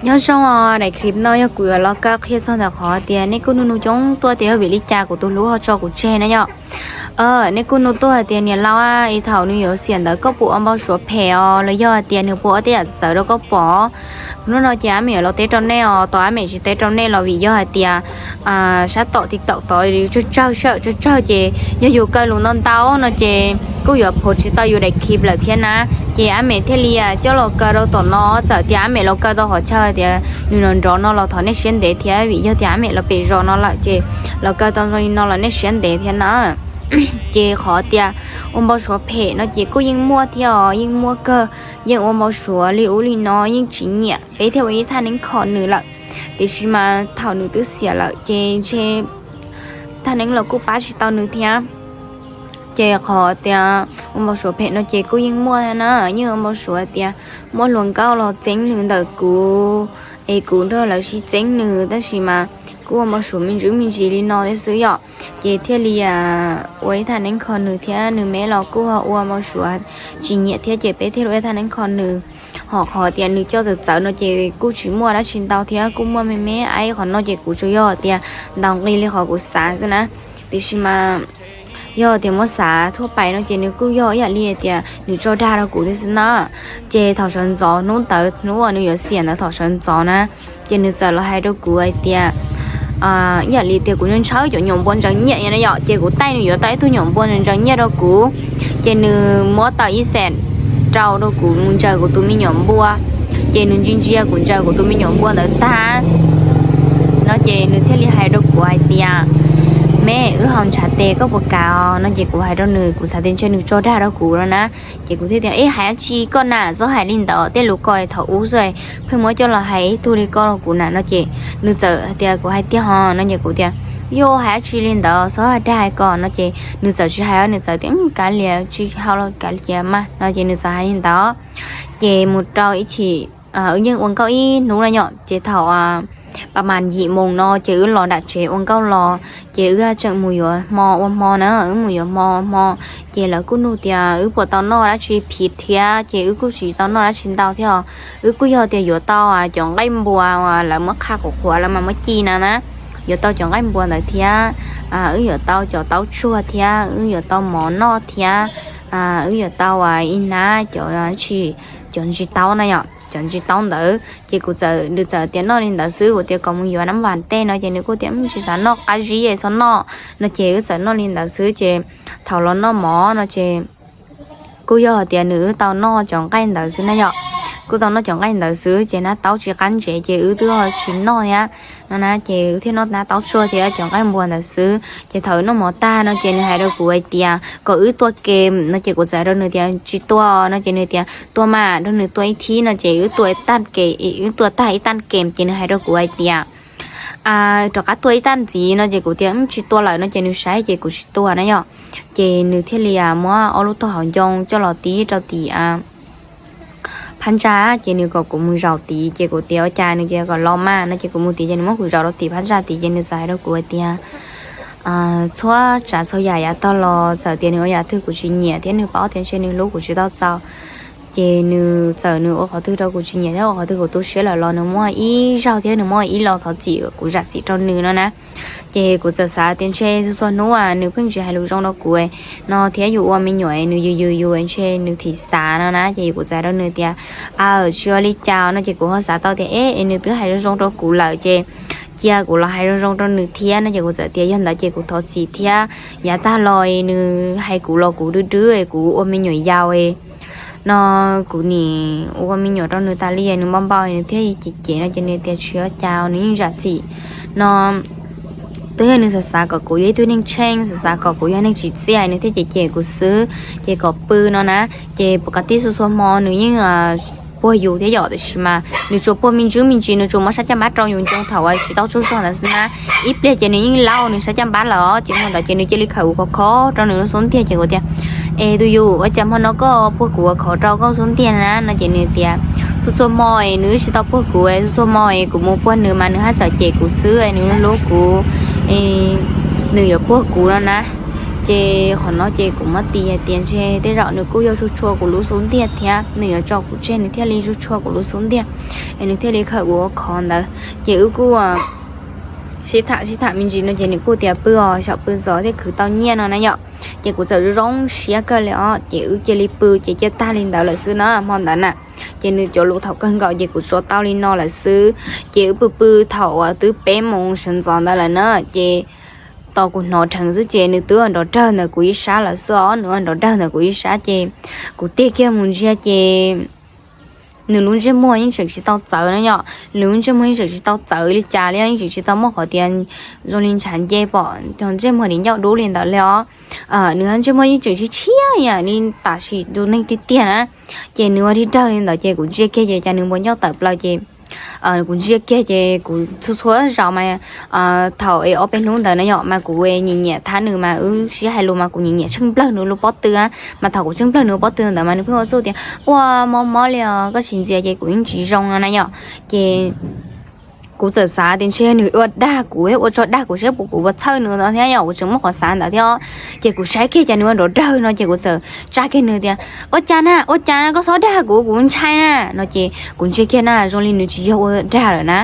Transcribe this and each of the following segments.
Nyob zoo os, daim clip no yog kuv yuav los kaw qhia txog ntawm qhov tias nej kuj nug nug coob tuaj tias yog vim li cas kuv tus hlub ho tso kuv tseg na yom. Nej kuj nug tuaj hais tias niam laus, es thaum nws yuav xiam ntawd koj puas ua npau suav phem os los yog hais tias nws puas ua tej yam txawv rau koj pom? Hnub no ces Ab Mem yuav los teb rau nej os, tos Ab Mem tsis teb rau nej los vim yog hais tias sab tom TikTok tod tsawg tsawg sawm tsawg tsawg ces yog yus kaw lus ntau ntau no ces kuj yuav phuav tsis tau yus daim clip lawm thiab na. Ces Ab Mem thiaj li coj los kaw rau tom no, txawm tias Ab Mem los kaw tau qhov chaw tias nws nrov nrov no los thov nej siab ntev thiab, vim yog tias Ab Mem los pem zos no lawm ces los kaw tau zoo li no los nej siab ntev thiab na. Ces qhov tias ua npau suav phem no ces kuj yeej muaj thiab os, yeej muaj kawg, yeej ua npau suav li ub li no yeej tsis nyiam, peb thiaj ua ib thaj neeb kho nws lawm. Tiam sis mas thaum nws twb xiam lawm ces ntshe thaj neeb los kuj pab tsis tau nws thiab. Ces qhov tias ua npau suav phem no ces kuj yeej muaj thiab na, yeej ua npau suav tias muaj hluas nkauj los txeeb nws ntawm kuv, es kuv nrog lawv sib txeeb nws, tab sis mas kuj ua npau suav me ntsis me ntsis li no thiab xwb yom. Ces thiaj li ua ib thaj neeb kho nws thiab, nws me los kuj ho ua npau suav tsis nyiam thiab ces peb thiaj li ua ib thaj neeb kho nws. Ho qhov tias nws coj txawv txawv no ces kuj tsis muaj dab tsi ntau thiab, kuj muaj me me aib qhov no ces kuv tsuas yog tias ntaus nqi li qhov kuv xav xwb na. Tiam sis mas yog tias muab xav thuaj pais no ces nws kuj yog ib yam li tias nws tso dag rau kuv thiab xwb na. Ces thaum sawv ntxov hnub ntawd, hnub uas nws yuav xiam ntawd, thaum sawv ntxov na, ces nws txawm los hais rau kuv hais tias ib yam li tias kuv ntshaw cov nyuam npua ntsaws nyiaj na yom, ces kuv taij nws yuav tau ib tug nyuam npua ntsaws nyiaj rau kuv. Ces nws muab tau ib xees rau rau kuv mus ntsaws kuv tus me nyuam npua. Ces nws ntsia ntsia kuv ntsaws kuv tus me nyuam npua ntawd tag no ces nws thiaj li hais rau kuv hais tias, me, wb haus ntshav tes koj puas kam os? No ces kuv hais rau nws, kuv xav tias ntshe nws tso dag rau kuv no na. Ces kuv thiaj tias, ib, hais dab tsi koj na, txhob hais li ntawd, tej lus ko thaum ub xwb, pheej muab coj los hais ib tug li koj rau kuv na. No ces nws txawm tias, kuv hais tiag ho? No ces kuv tias, yog hais dab tsi li ntawd, txhob dag ko. No ces nws txawm tsis hais, nws txawm tias, kav liam, tsis haus los kav liam mas. No ces nws txawm hais li ntawd. Ces mus rau ib chim, wb yeej ua nkauj ib hnub na yom, ces thaum pa mas yim moos no ces wb los nram tsev ua nkauj los, ces wb tseem mus yuav hmo ua hmo na, wb mus yuav hmo ua hmo. Ces lawv kuj nug tias wb puas tau noj dab tsi phiv thiab, ces wb kuj tsis tau noj dab tsi ntau thiab os. Wb kuj yog tias yuav tau cov nqaij npua uas lawv muab qha qhuav qhuav lawv mas muab ci na na, yuav tau cov nqaij npua ntawd thiab, wb yuav tau cov taub tsuag thiab, wb yuav tau mov noj thiab, wb yuav tau ib hnab cov, tsis, cov ntsis taub na yom, cov ntsis taub ntawd. Ces kuv txawm, nws txawm tias noj li ntawd xwb, kuv tias kom mus yuav nab vas tej no ces nws kuj tias tsis xav noj, qab zib es txhob noj. No ces wb txawm noj li ntawd xwb, ces thaum los noj mov no ces kuj yog tias nws wb tau noj cov nqaij ntawd xwb na yom. Kuj tau noj cov nqaij ntawd xwb ces hnab taub tsis qab ntsev ces wb twb tsis noj thiab no na, ces wb thiaj noj hnab taub tsuag thiab cov nqaij npua ntawd xwb. Ces thaum wb noj mov tag no ces nws hais rau kuv hais tias kom wb tua kem no ces kuv txawm hais rau nws tias tsis tua no ces nws tias tua mas, rau nws tua ib thib no ces wb tua ib tag kem, wb tua tag ib tag kem ces nws hais rau kuv hais tias rov qab tua ib tag ntxiv no ces kuv tias tsis tua lawm no ces nws saib ces kuv tsis tua na yom. Ces nws thiaj li muab ob lub tog hauv ncoo coj los tib rau tim phab ntsa, ces nws kom kuv mus zaum tid, ces kuv tias ua cas, nws tias kom los mas no ces kuv mus tid ces nws muab kuv zaum rau tim phab ntsa tid ces nws txawm hais rau kuv hais tias txhua tsav txhua yam yav tag los txawm tias nws ua yam twg kuv tsis nyiam thiab nws paub tias ntshe nws hlub kuv tsis tau txaus, ces nws txawm nws ua qhov twg rau kuv tsis nyiam thiab ua qhov twg kuv tu siab lawm los nws muaj ib zaug thiab nws muaj ib los thov txim kuv zam txim rau nws no na. Ces kuv txawm xav tias ntshe txhua txhua hnub nws pheej tsis hais lus zoo rau kuv no thiab yus ua me nyuam nws yws yws yus ntshe nws thim xav no na, ces kuv txawm hais rau nws tias aw, tsis ua li cas no ces kuv ho xav tau tias es nws twb hais zoo zoo rau kuv lawm ces cia kuv los hais zoo zoo rau nws thiab no ces kuv txawm tias yog ntawd ces kuv thov txim thiab, yav tag los nws hais kuv los kuv dwb dwb kuv ua me nyuam yaus no, kuv nim ua me nyuam rau nws tas li nws npau npau nws thiaj cem cem no ces nws tias tsis ua cas nws yeej zam txim no. Twb yog nws xav xav kom kuv yog ib tug neeg tsheej, xav xav kom kuv yog neeg tsim txiaj nws thiaj cem cem kuv xwb, ces kom pw no na. Ces pom qab tib txhua txhua hmo nws yeej puag yus thiab yom, tiam sis mas nws tsuas puag me ntsis me ntsis, nws tsuas muab sab caj npab rau yus ncoo thaum uas tsis tau tsaug zog ntawd xwb na. Ib pliag ces nws yeej laub nws sab caj npab lawm os, ces hmo ntawd ces nws cia li khawm kuv khov khov rau nws lub xub ntiag ces kuv tias es tus yus, ua cas hmo no koj puag kuv khov rau koj xub ntiag na no ces nws tias txhua txhua hmo es nws tsis tau puag kuv, txhua txhua hmo es kuv mus puag nws mas nws haj txawm cem kuv xwb, nws hlub kuv, nws yuav puag kuv no na. Ces qhov no ces kuv muab tis hais tias ntshe tej zaum nws kuj yuav tsuj tshua kuv lub xub ntiag thiab nws yuav tso kuv tseg nws thiaj li tsuj tshua kuv lub xub ntiag, es nws thiaj li khawm kuv ua khov ntawd. Ces wb kuj sib tham sib tham me ntsis no ces nws kuj tias pw os, xyaum pw ntxov thiaj khwv tau nyiaj no na yom. Ces kuv txawm zoo zoo siab kawg li os, ces wb cia li pw ces cia tag li ntawd lawm xwb na hmo ntawd na. Ces nws cov lus thaum kawg nkaus ces kuv tsuas tau li no lawm xwb. Ces wb pw pw thaum uas twb peb moos sawv ntxov ntawd lawm na, ces tos kuv hnov dheev xwb ces nws twb ua nrov dawg ntawm kuv ib sab lawm xwb os, nws ua nrov dawg ntawm kuv ib sab ces kuv tig kiag mus ntsia ces nws lub ntsej muag yeej tseem tsis tau txawv na yom, nws lub ntsej muag yeej tseem tsis tau txawv li cas li, yeej tseem tsis tau muaj qhov tias zoo li ntshav nce pom cov ntsej muag li ncauj dub li ntawd li os. Nws ntsej muag yeej tseem tsis tshiab yam li tam sim tus neeg tiag tiag na. Ces nws ua dig dawg li ntawd ces kuv ntsia kiag ces cas nws npua ncauj tawm plaws ces kuv ntsia kiag ces kuv txhua txhua zaus mas thaum es ob peb hnub ntawd na yom mas kuv nyiam nyiam thab nws mas wb sib hais lus mas kuv nyiam nyiam tsheej nplawg nws lub pob tw, mas thaum kuv tsheej nplawg nws lub pob tw ntawd mas nws pheej ua txuj tias ua mob mob li os, koj tsis ntxias ces kuv yeej tsis zoo no na yom. Ces kuv txawm xav tias ntshe nws ua dag kuv, ua tso dag kuv saib puas kuv puas txhawj nws no thiab yom, kuv tseem muaj qhov xav ntawd thiab. Ces kuv saib kiag cas nws ua nrov dawg no ces kuv txawm tsa kiag nws tias ua cas na, ua cas na, koj txhob dag kuv, kuv ntshai na no ces kuv ntsia kiag na zoo li nws tsis yog ua dag lawm na,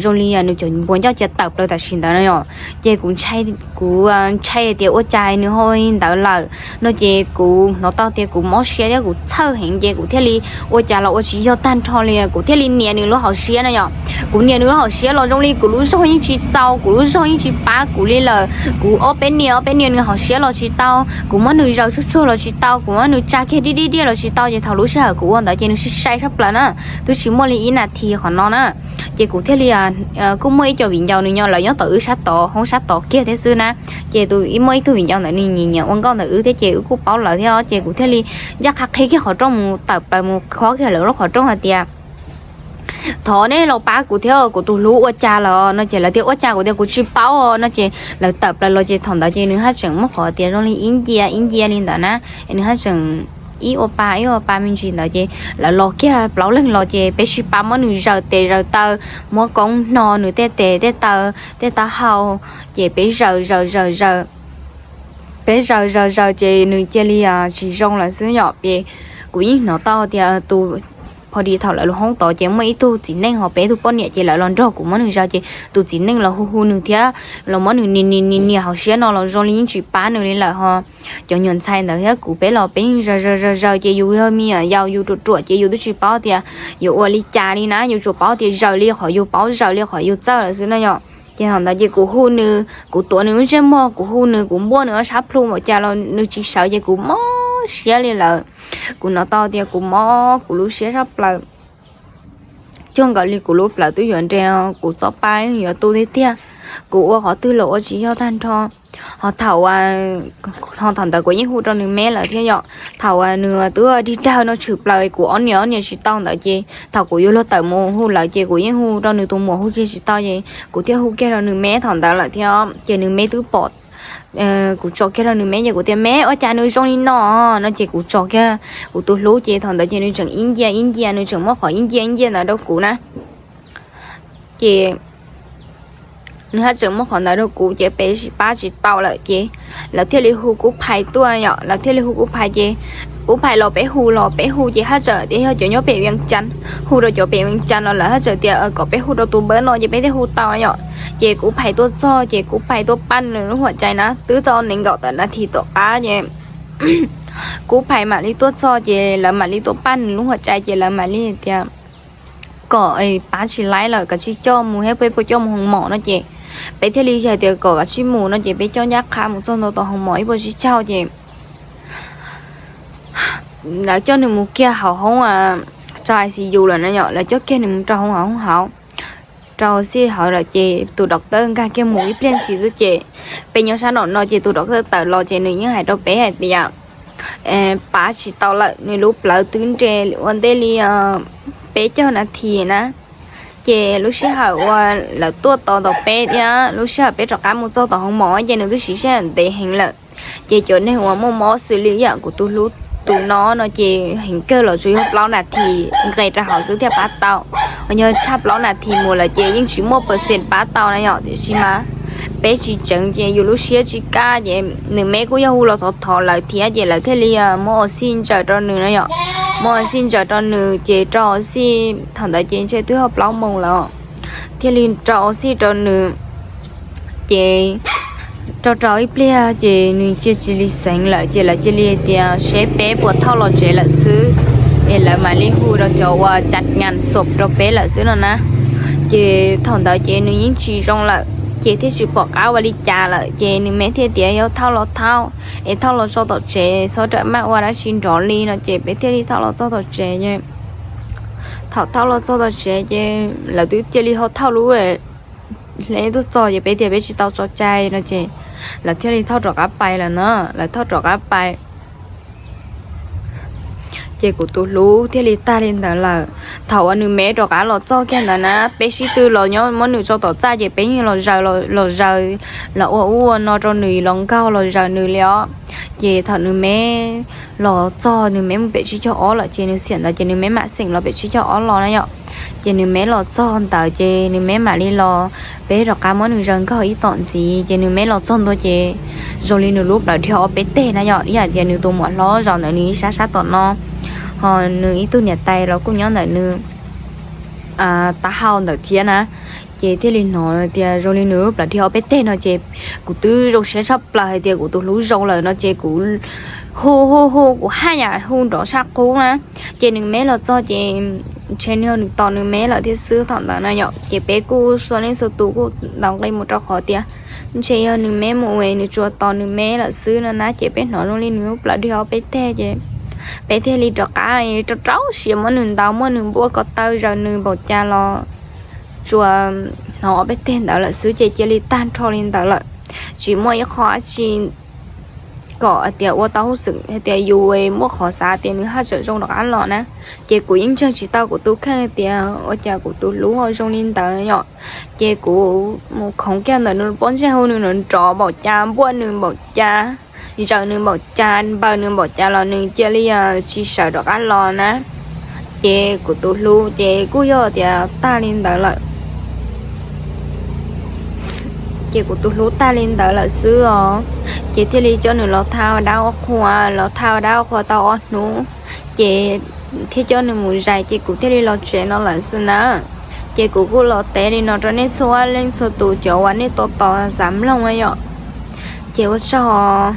zoo li nws cov npua ncauj cia tawm plaws tam sim ntawd no yom. Ces kuv ntshai, kuv ntshai tias ua cas nws ho li ntawd lawm no ces kuv hnov tau tias kuv mob siab thiab kuv txhawj heev ces kuv thiaj li ua cas los ua tsis yog tag nrho li, kuv thiaj li nias nws lub hauv siab no yom. Kuv nias nws lub hauv siab los zoo li kuv lub zog yeej tsis txaus, kuv lub zog yeej tsis pab kuv li lawm. Kuv ob peb nias ob peb nias nws hauv siab los tsis tau, kuv muab nws zaws tsuag tsuag los tsis tau, kuv muab nws tsa kiag diaj diaj diaj los tsis tau, ces thaum lub sij hawm kuv ua ntawd ces nws sai sai tshaj plaws na, twb tsis muaj li ib nas this qhov no na. Ces kuv thiaj li kuj muaj ib co viv ncaus nws nyob, lawv nyob tom wb sab tod, hoob sab tod kiag thiab xwb na. Ces tus ib muaj ib tug viv ncaus ntawd nws nyiam nyiam ua nkauj ntawm wb thiab ces wb kuj paub lawv thiab ces kuv thiaj li ncaj qha qhib kiag qhov rooj mus tawm plaws mus khob kiag lawv lub qhov rooj hais tias thov neb los pab kuv thiab, kuv tus hlub ua cas lawm no ces lawv tias ua cas, kuv tias kuv tsis paub no ces lawv tawm plaws los ces thaum ntawd ces nws haj tseem muab qhov tias zoo li ib ncia ib ncia li ntawd na, nws haj tseem ib ua pa ib ua pa me ntsis ntawd ces lawv los kiag plaub leeg los ces peb sib pab muab nws zaws tes zaws taw, muab koob hno nws tej tes tej taw tej taub hau, ces peb zaws zaws zaws zaws, peb zaws zaws zaws ces nws cia li tsis zoo lawm xwb yom. Ces kuv yeej hnov tau tias tus, pho di thaum lawv lub hoob tod ces muaj ib tug txiv neej ho peb tug poj niam ces lawv los nrog kuv muab nws zaws ces tus txiv neej los hu hu nws thiab los muab nws nias nias nias nias hauv siab no los zoo li yeej tsis pab nws li lawm ho. Cov nyuam ntxhais ntawd thiab kuv peb los peb yeej zaws zaws zaws zaws ces yus yog me nyuam yaus yus ruam ruam ces yus twb tsis paub tias yuav ua li cas li na, yus tsuas paub tias zaws li qhov yus paub, zaws li qhov yus txawj lawm xwb no yom. Ces thaum ntawd ces kuv hu nws, kuv tuav nws lub ntsej muag, kuv hu nws, kuv npuaj nws ob sab plhu npaum cas los nws tsis sawv ces kuv mob siab li lawm. Kuv hnov tau tias kuv mob kuv lub siab sab plaws, cuag nkaus li kuv lub plawv twb yuav nres, kuv txoj pa yuav tu tiag tiag. Kuv ua qhov twg los ua tsis yog tag nrho. Ho thaum, ho thaum ntawd kuv yeej hu rau nws me lawm thiab yom. Thaum uas nws twb dig dawg no tshwm plaws kuv ob niag ob niag tsis tau ntawd ces thaum kuv yuav luag tawm mus hu lawm ces kuv yeej hu rau nws tus muam hu kiag tsis tau ces kuv thiaj hu kiag rau nws me thaum ntawd lawm thiab. Ces nws me twb pom, kuv tso kiag rau nws me ces kuv tias me ua cas nws zoo li no no ces kuv tso kiag kuv tus hlub ces thaum ntawd ces nws tseem ib ncia ib ncia, nws tseem muab qhov ib ncia ib ncia ntawd rau kuv na. Ces nws haj tseem muab qhov ntawd rau kuv ces peb sib pab tsis tau lawm ces lawv thiaj li hu kub phais tuaj yom, lawv thiaj li hu kub phais ces kub phais los peb hu los peb hu ces haj tseem tias yog cov nyob pem Vias Cas, hu rau cov pem Vias Cas los lawv haj tseem tias kom peb hu rau tus npawb no ces peb thiaj hu tau yom. Ces kub phais tuaj txog ces kub phais tuaj paj nws lub huam cai na, twb tau nees nkaum tawm nas this tom qab ces kub phais mam li tuaj txog ces lawv mam li tuaj paj nws lub huam cai ces lawv mam li tias kom pab tsis laib lawm, kav tsij coj mus thiab, peb puas coj mus hoo mom no ces peb thiaj li hais tias kom kav tsij mus no ces peb coj ncaj qha mus txog ntua tom hoo mom ib puas tsib caug ces lawv coj nws mus kiag hauv hoob, tso I C U lawm na yom, lawv coj kiag nws mus rau hoob hauv, hoob hauv, rau xij hauv lawm ces tus doctor nkag kiag mus ib pliag ntshis xwb ces peb nyob sab nraum no ces tus doctor tawm los ces nws yeej hais rau peb hais tias pab tsis tau lawm, nws lub plawv twb nres ua ntej li peb caug nas this na. Ces lub sij hawm uas lawv tuaj tos ntawm peb thiab lub sij hawm peb rov qab mus txog tom hoo mom ces nws twb siv sij hawm ntev heev lawm. Ces cov neeg uas muaj mob xws li yam kuv tus hlub tus no no ces heev kawg los tsuas yog plaub nas this nqes rau hauv xwb thiaj pab tau. Ho yog tshaj plaub nas this mus lawm ces yeej tsis muaj percent pab tau na yom, tiam sis mas peb tsis tseev ces yus lub siab tsis kaj ces nws me kuj yog hu los thov thov lawv thiab ces lawv thiaj li muab ua xij ntsaws rau nws no yom. Muab ua xij ntsaws rau nws ces rau ua xij thaum ntawd ces ntshe twb ho plaub moos lawm, thiaj li rau ua xij rau nws. Ces rau rau ib pliag ces nws cia tsis li xeev lawm ces lawv cia li tias seb peb puas thauj los tsev lawm xwb, es lawv mam li hu rau cov uas cav nyas xom rau peb lawm xwb no na. Ces thaum ntawd ces nws yeej tsis zoo lawm ces thiaj tsis pom qab ua li cas lawm ces nws me thiaj tias yog thauj los thauj, es thauj los txog tom tsev txhob rawm maj ua dab tsi nrov li no ces peb thiaj li thauj los txog tom tsev. Thaum thauj los txog tom tsev ces lawv twb cia li ho thauj lub hle tuaj txog ces peb tias peb tsis tau tso cai no ces lawv thiaj li thauj rov qab pais lawm na. Lawv thauj rov qab pais ces kuv tus hlub thiaj li tag li ntawd lawm. Thaum uas nws me rov qab los txog kiag ntawd na, peb sib tw los nyob muab nws tso tom txaj ces peb yeej los zaws los zaws, los ua ub ua no rau nws, los nkaug los zaws nws li os. Ces thaum nws me los txog, nws me mus pem tsib caug ob lawm ces nws xiam ntawd ces nws me mam xeem los pem tsib caug ob los na yom. Ces nws me los txog ntawd ces nws me mam li los, peb rov qab muab nws zaws nkaug ib tom ntxiv ces nws me los txog ntua ces zoo li nws lub plawv dhia ob peb teg na yom, ib yam tias nws tus muam hlob zaum ntawm nws ib sab sab tom no, ho nws ib tug niam tais los kuj nyob ntawm nws taub hau ntawd thiab na. Ces thiaj li hnov tias zoo li nws lub plawv dhia ob peb teg no ces kuv twb zoo siab tshaj plaws hais tias kuv tus hlub zoo lawm no ces kuv hu hu hu, kuv haj yam hu nrov sab qub na. Ces nws me los txog ces ntshe nws yog nws tos nws me lawm thiab xwb thaum ntawd na yom. Ces peb kuj xua leej xua tus kuj ntaus nqi mus rau qhov tias ntshe yog nws me mus es nws tsuas tos nws me lawm xwb no na. Ces peb hnov zoo li nws lub plawv dhia ob peb teg ces peb thiaj li rov qab rau rau siab muab nws ntaus, muab nws npuaj ko taw, zaws nws npaum cas los tsuas hnov ob peb teg ntawd lawm xwb ces cia li tag nrho li ntawd lawm. Tsis muaj ib qho dab tsi kom hais tias ua tau hauj xwm hais tias yus muaj qhov xav tias nws haj tseem zoo rov qab los na. Ces kuv yeej ntseeg tsis tau kuv tus kheej tias ua cas kuv tus hlub ho zoo li ntawd yom. Ces kuv mus khoov kiag ntawm nws pob ntseg, hu nws nrov npaum cas, npuaj nws npaum cas, zaws nws npaum cas, npaws nws npaum cas los nws cia li tsis sawv rov qab los na. Ces kuv tus hlub ces kuj yog tias tag li ntawd lawm. Ces kuv tus hlub tag li ntawd lawm xwb os. Ces thiaj li coj nws los tha ua dab ua qhua, los tha ua dab ua qhua tau ob hnub, ces thiaj coj nws mus zais ces kuv thiaj li los tsev no lawm xwb na. Ces kuv kuj los teb li no rau nej txhua leej txhua tus cov uas nej tos tos xav mloog na yom. Ces ua tsaug.